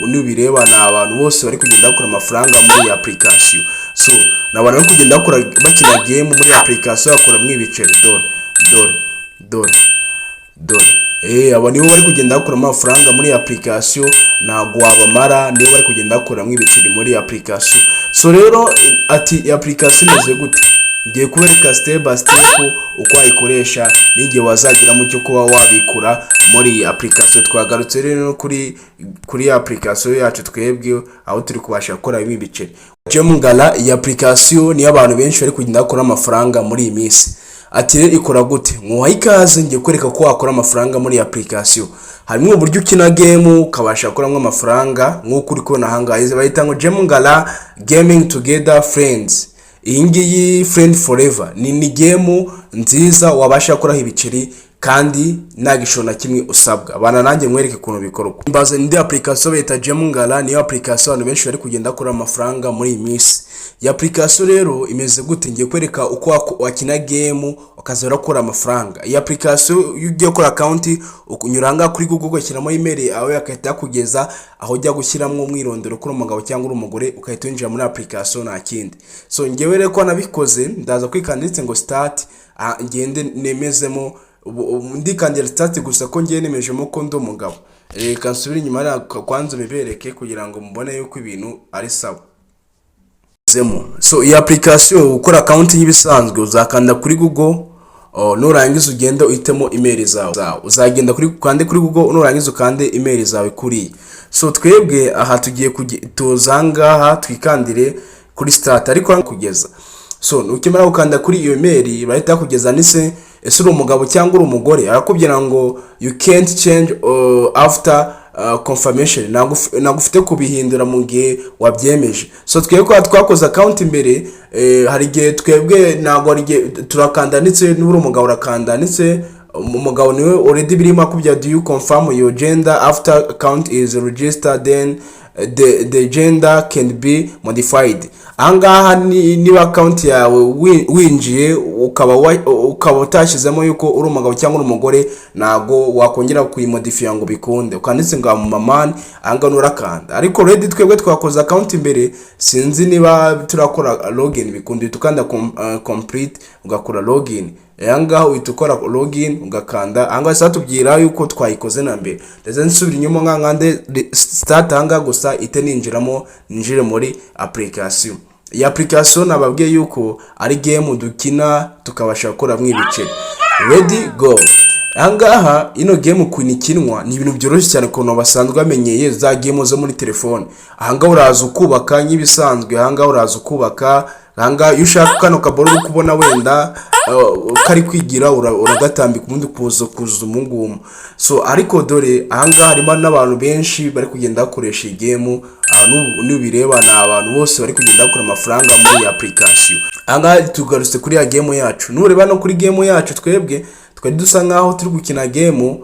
Nubireba ni abantu bose bari kugenda bakora amafaranga muri iyi application. So ni abantu bari kugenda bakora, bakina game muri application, bakuramo ibiceri. Dore, dore, dore, dore, aba nibo bari kugenda bakuramo amafaranga muri application. Ntabwo wabamara, nibo bari kugenda bakuramo ibiceri muri application. So rero ati iyi application imeze gute? Ngiye kubereka step by step uko wayikoresha n'igihe wazagiramo cyo kuba wabikura muri iyi application. Twagarutse rero kuri application yacu twebwe, aho turi kubasha gukora ibi biceri. Gemgala, iyi application niyo abantu benshi bari kugenda bakora amafaranga muri iyi minsi. Ati rero ikora gute? Nkuhaye ikaze, ngiye kwereka ko wakora amafaranga muri iyi application. Harimo uburyo ukina game ukabasha gukuramo amafaranga nk'uko uri kubona ahangaha. Bayita ngo Gemgala Gaming Together Friends. Iyi ngiyi Friend Forever ni game nziza wabasha gukuraho ibiceri kandi nta gishoro na kimwe usabwa. Bana nanjye mwereke ukuntu bikorwa. Mbaza indi application bita Gemgala, niyo application abantu benshi bari kugenda bakora amafaranga muri iyi minsi. Iyi application rero imeze gute? Ngiye kwereka uko wakina game ukaza urakora amafaranga. Iyi application, iyo ugiye gukora account, unyura ahangaha kuri Google, ugashyiramo email yawe, agahita yakugeza aho ujya gushyiramo umwirondoro ko uri umugabo cyangwa uri umugore, ugahita winjira muri application, nta kindi. So ngewe rero ko nabikoze, ndaza kwikanda ndetse ngo start, ngende nemezemo. Ndikandira start gusa ko ngiye nemejemo ko ndi umugabo. Reka nsubire inyuma kwanza bibereke kugira ngo mubone yuko ibintu ari sawa. So iyi application, ukora account y'ibisanzwe, uzakanda kuri Google, nurangiza ugende uhitemo email zawe. Uzagenda kuri ukande kuri Google, nurangiza ukande email zawe kuri. So twebwe aha tugiye tuza ngaha twikandire kuri start, ariko kugeza. So ukimara gukanda kuri iyo email, bahita bakugeza nise ese uri umugabo cyangwa uri umugore. Arakubwira ngo you can't change after confirmation, ntabwo ufite kubihindura mu gihe wabyemeje. So twebwe ko twakoze account imbere, hari igihe twebwe ntabwo, hari igihe turakanda ndetse niba uri umugabo urakanda ndetse umugabo niwe already birimo. Akubwira, "Do you confirm your gender after account is registered? Then the gender can be modified." Ahangaha niba account yawe winjiye ukaba utashyizemo yuko uri umugabo cyangwa uri umugore, ntago wakongera kuyimodifiya ngo bikunde. Ukanditse ngo mumamani, ahangaha urakanda. Ariko already twebwe twakoze account imbere, sinzi niba turakora login bikunde. Uhita ukanda complete, ugakora login. Ahangaha uhita ukora login, ugakanda ahangaha sasa tubwira yuko twayikoze na mbere. Ndetse nsubira inyuma nkande start ahangaha gusa, ite ninjiramo, ninjire muri application. Iyi application nababwiye yuko ari game dukina tukabasha gukuramo ibiceri. Ready, go. Ahangaha ino game ukuntu ikinwa ni ibintu byoroshye cyane, ukuntu basanzwe bamenyeye za game zo muri telefone. Ahangaha uraza ukubaka nk'ibisanzwe, ahangaha uraza ukubaka. Ahangaha iyo ushaka kano kaboro uri kubona wenda kari kwigira, uragatambika, ubundi kuza kuza umungumu. So ariko dore ahangaha harimo n'abantu benshi bari kugenda bakoresha iyi game. Nubireba ni abantu bose bari kugenda bakora amafaranga muri iyi application. Ahangaha tugarutse kuri ya game yacu. Nureba no kuri game yacu, twebwe twari dusa nkaho turi gukina game,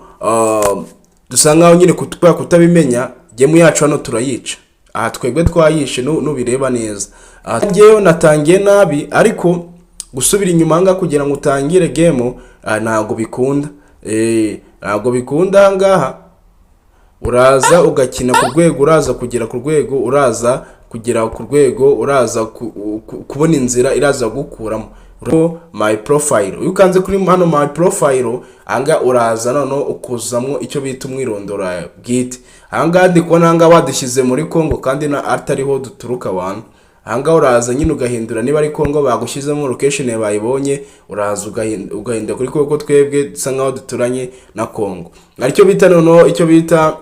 dusa nkaho nyine kubera kutabimenya game yacu hano turayica. Aha twebwe twayishe, nubireba neza. Aha ngewe natangiye nabi, ariko gusubira inyuma ahangaha kugira ngo utangire game ntabwo bikunda. Ntabwo bikunda. Ahangaha uraza ugakina ku rwego, uraza kugera ku rwego, uraza kugera ku rwego, uraza kubona inzira iraza gukuramo my profile. Iyo ukanze kuri hano my profile, ahangaha uraza noneho ukuzamo icyo bita umwirondoro wawe bwite. Ahangaha ndi kubona ahangaha badushyize muri Congo kandi na atariho duturuka abantu. Ahangaha uraza nyine ugahindura, niba ari Congo bagushyizemo, location bayibonye, uraza ugahindura kuri Congo. Twebwe dusa nkaho duturanye na Congo. Aricyo bita noneho icyo bita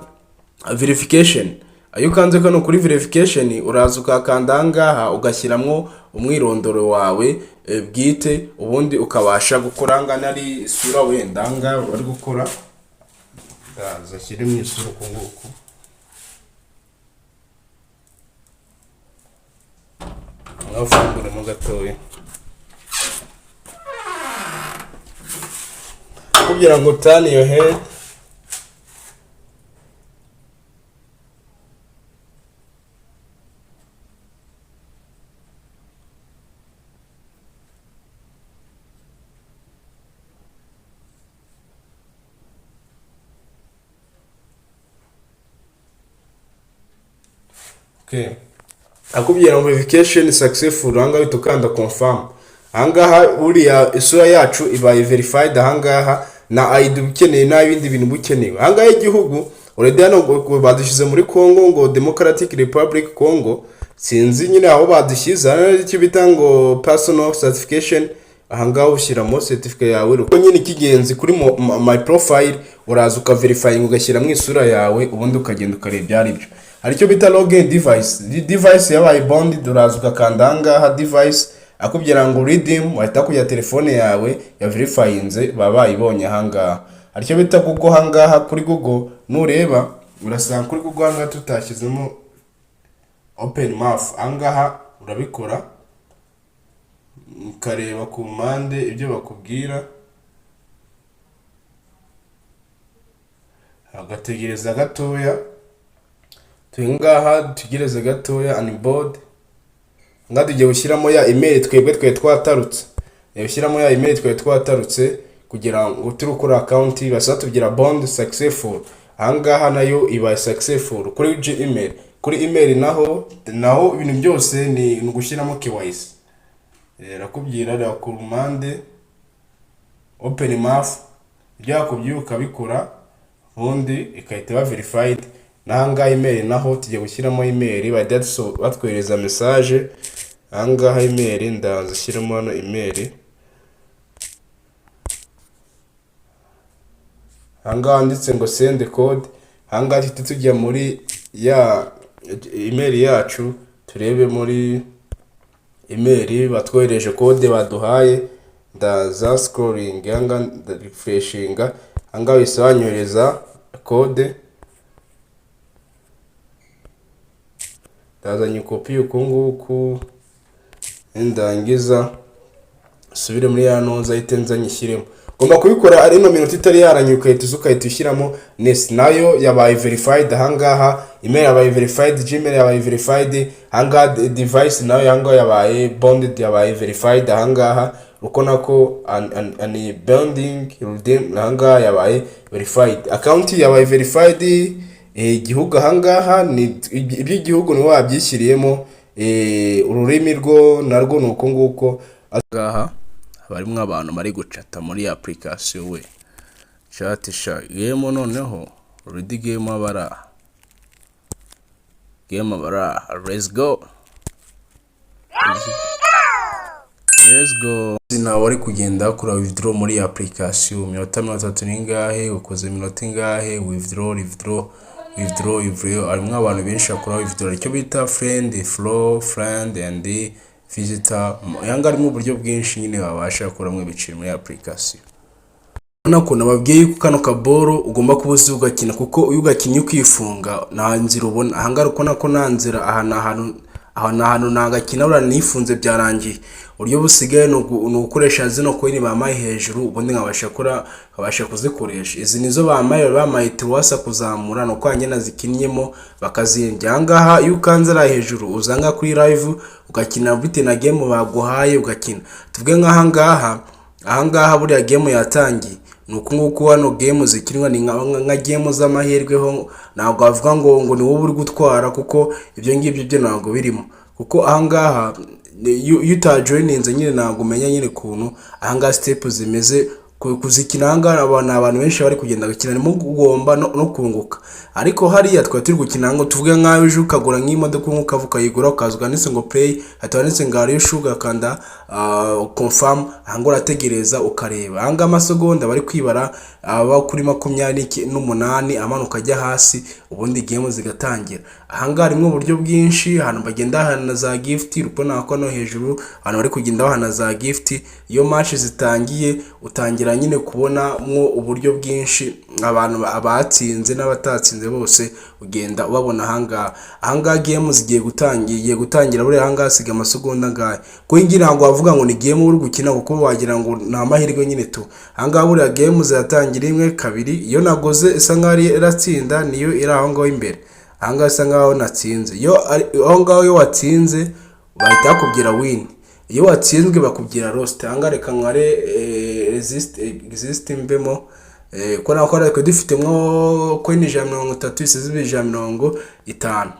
verification. Iyo ukanze kano kuri verification, uraza ukakanda ahangaha, ugashyiramo umwirondoro wawe bwite, ubundi ukabasha gukora. Ahangaha ari isura wenda, ahangaha bari gukora, ndaza ashyiremo isura uku nguku, mwafunguremo gatoya kugira ngo turn your head. Okay, akubwira ngo verification successful. Ahangaha uhita ukanda confirm. Ahangaha buriya isura yacu ibaye verified. Ahangaha na ID ukeneye, nta bindi bintu uba ukenewe. Ahangaha igihugu already hano ngo badushyize muri Congo, ngo Democratic Republic Congo, sinzi nyine aho badushyize. Hano icyo bita ngo personal certification, ahangaha ushyiramo certificate yawe. Kuko nyine icy'ingenzi kuri my profile, uraza ukaverifying, ugashyiramo isura yawe, ubundi ukagenda ukareba ibyo ari byo. Hari icyo bita login device. Device yabaye bonded, uraza ugakanda ahangaha device, akubwira ngo redeem, wahita kujya telefone yawe ya verifyinze, baba bayibonye. Ahangaha hari icyo bita Google. Ahangaha kuri Google nureba urasanga kuri Google ahangaha tutashyizemo open mouth. Ahangaha urabikora, ukareba ku mpande ibyo bakubwira, agategereza gatoya. Turi ngaha, dutegereze gatoya. Onboard ngaha tugiye gushyiramo ya email twebwe twari twatarutse. Gushyiramo ya email twari twatarutse kugira ngo turi gukora account, basa tubwira bond successful. Ahangaha nayo ibaye successful kuri Gmail. Kuri email naho ibintu byose ni ugushyiramo KYC. Irakubwira, reba ku mpande open mouth, ibyo yakubwiye ukabikora, ubundi ikahita iba verified. N'ahangaha email naho tugiye gushyiramo email, bahita batwohereza message. Ahangaha email ndaza ushyiremo hano email. Ahangaha handitse ngo send code. Ahangaha tuhita tujya muri ya email yacu, turebe muri email batwohereje code baduhaye. Ndaza scrolling ahangaha, ndarefreshinga. Ahangaha bahise banyohereza code, ndazanye kopi uku nguku, ndangiza nsubire muri ya noza, ahite nza nyishyiremo. Ugomba kubikora ari ino minota itari yarangiye, ugahita uza ugahita ushyiramo nesi. Nayo yabaye verified. Ahangaha email yabaye verified, Gmail yabaye verified. Ahangaha device nayo ahangaha yabaye bonded, yabaye verified. Ahangaha uko nako ani bonding redeem, ahangaha yabaye verified, account yabaye verified. Igihugu ahangaha ni iby'igihugu niwe wabyishyiriyemo. Ururimi rwo narwo ni uko nguko. Ahangaha haba harimo abantu bari gucata muri application we chat sha game. Noneho already game aba ari aha, game aba ari aha. Let's go, let's go. Nawe wari kugenda akora withdraw muri application, iminota 30 n'ingahe, ukoze iminota ingahe, withdraw, withdraw, withdraw, withdraw. Harimo abantu benshi bakora withdraw, icyo bita friend flow, friend and visitor. Yanga harimo uburyo bwinshi nyine babasha gukuramo ibiceri muri application. Urabona ko nababwiye yuko kano kaboro ugomba kuba uzi ugakina, kuko iyo ugakinnye ukifunga nta nzira ubona. Ahangaha urabona ko nta nzira, aha ni ahantu, aha ni ahantu nagakina buriya nifunze byarangiye. Uburyo busigaye ni ugukoresha zino coin bampaye hejuru, ubundi nkabasha kuzikoresha. Izi nizo bampaye tuwasa kuzamura, ni uko njye nazikinnyemo bakazindya. Ahangaha iyo ukanze ariya hejuru, uzanga kuri live ugakina bitewe na game baguhaye ugakina. Tuvuge nk'ahangaha, ahangaha buriya game yatangiye, ni uku nguku hano game zikinwa, ni nka game z'amahirwe. Ho ntabwo wavuga ngo ni wowe uri gutwara, kuko ibyo ngibyo byo ntabwo birimo, kuko ahangaha iyo utajoyininze nyine ntabwo umenya nyine ukuntu ahangaha step zimeze kuzikina. Ahangaha ni abantu benshi bari kugenda gukina, harimo kugomba no kunguka. Ariko hariya twari turi gukina ngo tuvuge nk'aho uje ukagura nk'imodoka, nk'uko ukava ukayigura, ukaza ukanditse ngo play, hahita handitse ngo are you, ugakanda confirm. Ahangaha urategereza ukareba. Ahangaha amasegonda bari kwibara aba kuri 28, amanuka ajya hasi, ubundi game zigatangira. Ahangaha harimo uburyo bwinshi, ahantu bagenda bahana za gift. Urabona ko no hejuru ahantu bari kugenda bahana za gift. Iyo match zitangiye utangira nyine kubonamo uburyo bwinshi, abantu abatsinze n'abatatsinze bose ugenda ubabona ahangaha. Ahangaha game zigiye gutangira, igiye gutangira buriya. Ahangaha hasigaye amasegonda angahe? Kuko iyi ngiyi ntabwo wavuga ngo ni game uri gukina, kuko wagira ngo ni amahirwe nyine tu. Ahangaha buriya game ziratangira imwe, kabiri. Iyo nagoze isa nkaho iratsinda, niyo iri aho ngaho imbere. Ahangaha isa nkaho natsinze. Iyo aho ngaho iyo watsinze bahita bakubwira win, iyo watsinzwe bakubwira lost. Ahangaha reka nkare exit mbemo, ko nako ariko dufitemo coin 130, isize 150.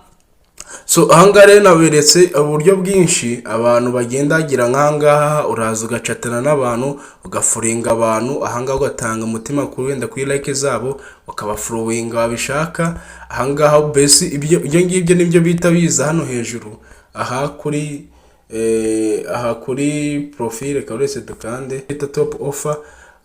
So ahangaha rero naberetse uburyo bwinshi abantu bagenda bagira. Nk'ahangaha uraza ugacatana n'abantu, ugafollowinga abantu ahangaha, ugatanga umutima kuri wenda kuri like zabo, ukabafollowinga wabishaka ahangaha. Mbese ibyo ngibyo nibyo bita biza hano hejuru aha kuri profile. Reka dukande bita top offer.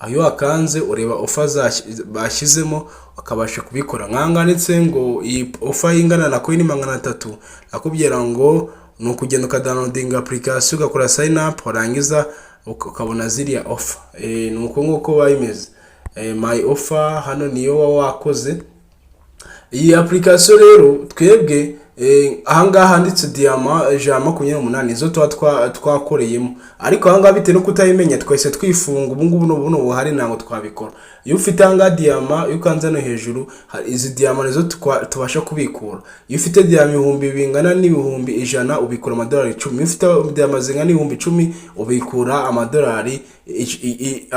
Iyo wakanze ureba offer bashyizemo, ukabasha kubikora. Nk'aha handitse ngo iyi offer ingana na coin 300, akubwira ngo ni ukugenda ukadownloadinga application, ugakora sign up, warangiza ukabona ziriya offer. Ni uko nguko biba bimeze. My offer hano niyo waba wakoze iyi application. Rero twebwe ahangaha handitse diyama 128, izo tuba twakoreyemo. Ariko ahangaha bitewe no kutayimenya twahise twifunga. Ubu ngubu buno buhari ntabwo twabikora. Iyo ufite ahangaha diyama, iyo ukanze hano hejuru, izi diyama nizo tubasha kubikura. Iyo ufite diyama ibihumbi bingana n'ibihumbi 100, ubikura amadolari 10. Iyo ufite diyama zingana n'10,000, ubikura amadolari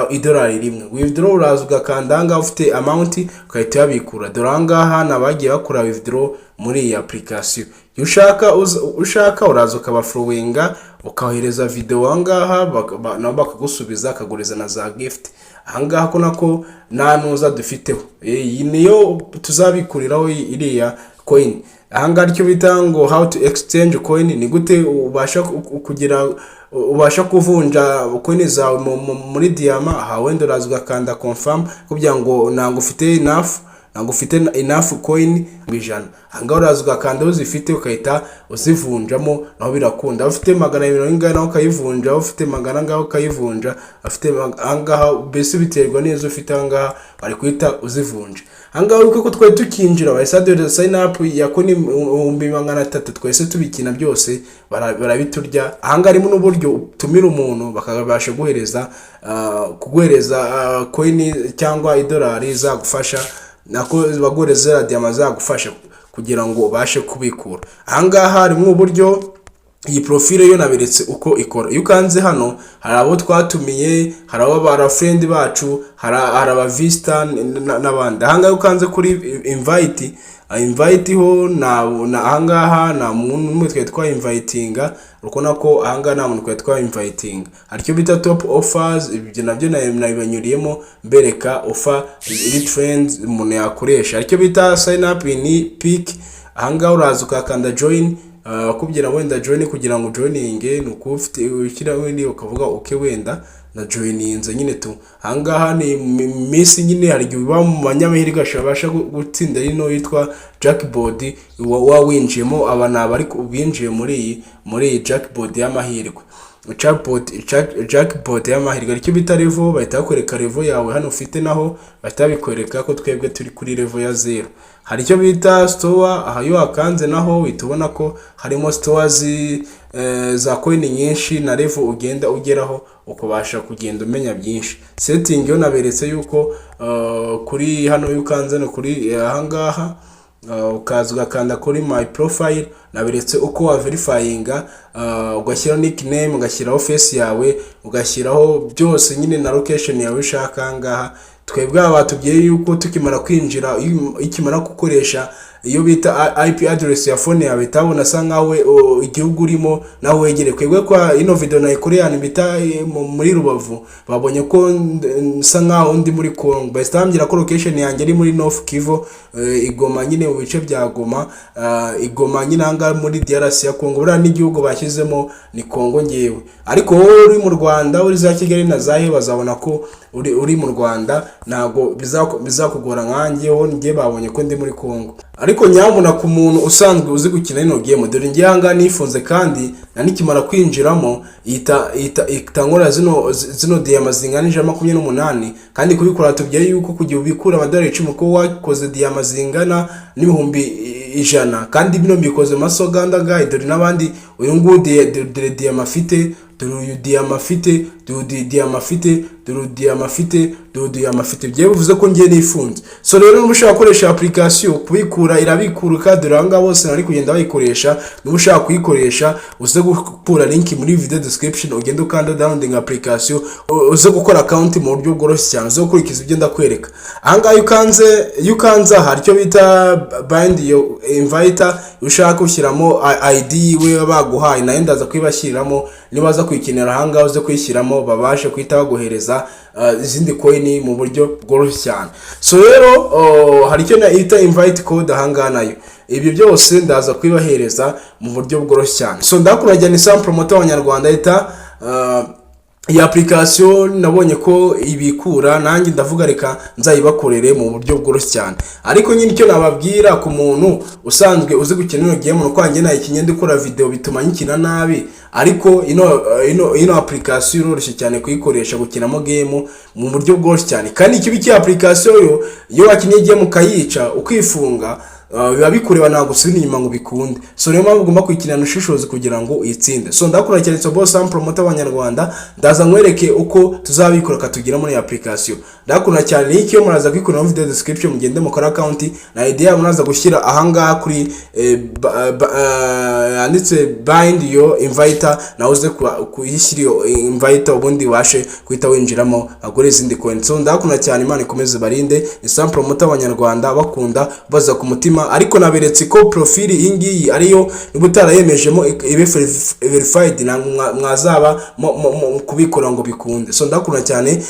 idolari 1. Withdraw, uraza ugakanda ahangaha ufite amount, ugahita uyabikura. Dore ahangaha ni abagiye bakora withdraw muri iyi application. Iyo ushaka uraza ukabafollowinga, ukohereza video ahangaha, nabo bakagusubiza, akaguriza na za gift ahangaha. Ko nako nta nuza dufiteho. Iyi niyo tuzabikuriraho iriya coin. Ahangaha icyo bita ngo how to exchange coin, ni gute ubasha kugira ubasha kuvunja coin zawe muri diyama. Aha wenda uraza ugakanda confirm, kugira ngo ntabwo ufite enough coin 100. Ahangaha uraza ugakanda aho uzifite, ugahita uzivunjamo, naho birakunda. Aho ufite 240 naho ukayivunja, aho ufite magana angahe ukayivunja, afite ahangaha. Mbese biterwa n'izo ufite. Ahangaha bari guhita uzivunja. Ahangaha wibuke ko twari tukinjira bahise baduhereza sign up ya coin 300,000. Twese tubikina byose barabiturya. Ahangaha harimo n'uburyo utumira umuntu bakabasha kuguhereza coin cyangwa idolari zagufasha, nako baguhereza diyama zagufasha kugira ngo ubashe kubikura. Ahangaha harimo uburyo iyi profile yo naberetse uko ikora. Iyo ukanze hano, hari abo twatumiye, hari abo bara friend bacu, hari aba visitor n'abandi. Ahangaha iyo ukanze kuri invite ho na ahangaha nta muntu n'umwe twari twayinvitinga. Urabona ko ahangaha nta muntu twari twayinvitinga. Hari icyo bita top offers, ibyo nabyo nabibanyuriyemo mbereka offer iri trends umuntu yakoresha. Hari icyo bita sign up in pick. Ahangaha uraza ukakanda join, bakubwira wenda join kugira ngo joininge ni uko ufite ushyira wenda ukavuga okay, wenda na joininze nyine tu. Ahangaha ni minsi nyine, hari igihe uba mu banyamahirwe abasha gutsinda rino yitwa jackpot wa winjiyemo. Aba ni abari binjiye muri iyi jackpot y'amahirwe, jackpot y'amahirwe. Icyo bita level, bahita bakwereka level yawe hano ufite, naho bahita babikwereka ko twebwe turi kuri level ya 0. Hari icyo bita store. Aha iyo wakanze naho uhita ubona ko harimo store za coin nyinshi na level ugenda ugeraho, ukabasha kugenda umenya byinshi. Setting yo naberetse yuko kuri hano iyo ukanze no kuri ahangaha, ukaza ugakanda kuri my profile, naberetse uko wa verifyinga, ugashyiraho nickname, ugashyiraho face yawe, ugashyiraho byose nyine na location yawe ushaka. Ahangaha twebwe aba batubwiye yuko tukimara kwinjira, iyo ikimara gukoresha iyo bita IP address ya phone yawe, itabona asa nkaho igihugu urimo naho wegereye. Twebwe kwa ino video nayikoreye ahantu bita muri Rubavu, babonye ko nsa nkaho ndi muri Congo, bahita bambwira ko location yanjye ari muri North Kivu, i Goma nyine, mu bice bya Goma, i Goma nyine ahangaha muri DRC ya Congo. Buriya n'igihugu bashyizemo ni Congo ngewe. Ariko wowe uri mu Rwanda, uri za Kigali na zahe, bazabona ko uri mu Rwanda, ntabwo bizakugora. Nkanjye ho njye babonye ko ndi muri Congo. Ariko nyabuna ku muntu usanzwe uzi gukina ino game, dore ngiye ahangaha nifunze, kandi na nikimara kwinjiramo ihita nkora zino diyama zingana 128. Kandi kubikora tubwiye yuko kugira ubikure amadolari 10 ko wakoze diyama zingana n'100,000. Kandi bino mbikoze mu masegonda angahe? Dore n'abandi, uyu nguyu dore diyama afite, dore uyu diyama afite. Dore diyama afite, dore diyama afite, dore diyama afite. Bigiye bivuze ko ngiye nifunze. So rero, niba ushaka gukoresha application kubikura, irabikuruka. Dore aha ngaha bose bari kugenda bayikoresha. Niba ushaka kuyikoresha, uze gukura link muri video description, ugende ukanda downloading application, uze gukora account mu buryo bworoshye cyane, uze gukurikiza ibyo ndakwereka aha ngaha. Iyo ukanze aha, icyo bita bind your inviter, ushaka ushyiramo ID yiwe baguhaye, nayo ndaza kuyibashyiriramo. Niba baza kuyikenera aha ngaha, uze kuyishyiramo, babashe guhita baguhereza izindi coin mu buryo bworoshye cyane. So rero hari icyo bita invite code aha ngaha, nayo ibyo byose ndaza kubibahereza mu buryo bworoshye cyane. So ndakurajya ni Sam Promoter w'Abanyarwanda. Leta iyi application nabonye ko ibikura, nanjye ndavuga reka nzayibakorere mu buryo bworoshye cyane. Ariko nyine icyo nababwira ku muntu usanzwe uzi gukina ino game, nuko wanjye nayikinye ndi gukora video bituma nyikina nabi, ariko ino application iroroshye cyane kuyikoresha, gukinamo game mu buryo bworoshye cyane. Kandi ikibi cy'iyi application yo, iyo wakinnye game ukayica ukifunga, biba bikureba, ntabwo usubira inyuma ngo bikunde. So niyo mpamvu ugomba kuyikinana ushishozi kugira ngo uyitsinde. So ndakunda cyane, so boss Sam Promoter w'Abanyarwanda. Ndaza nkwereke uko tuzabikora katugira muri iyi application. Ndakunda cyane. Link yo muraza kuyikura muri video description, mugende mukora account na ID yabo muraza gushyira ahangaha kuri handitse bind your inviter, nawe uze kuyishyira iyo inviter, ubundi ubashe guhita winjiramo agure izindi coin. So ndakunda cyane, Imana ikomeze barinde. Ni Sam Promoter w'Abanyarwanda, bakunda baza ku mutima. Ariko naberetse ko profile iyi ngiyi ariyo, niba utarayemejemo ibe verified, ntabwo mwazaba kubikora ngo bikunde. So ndakunda cyane.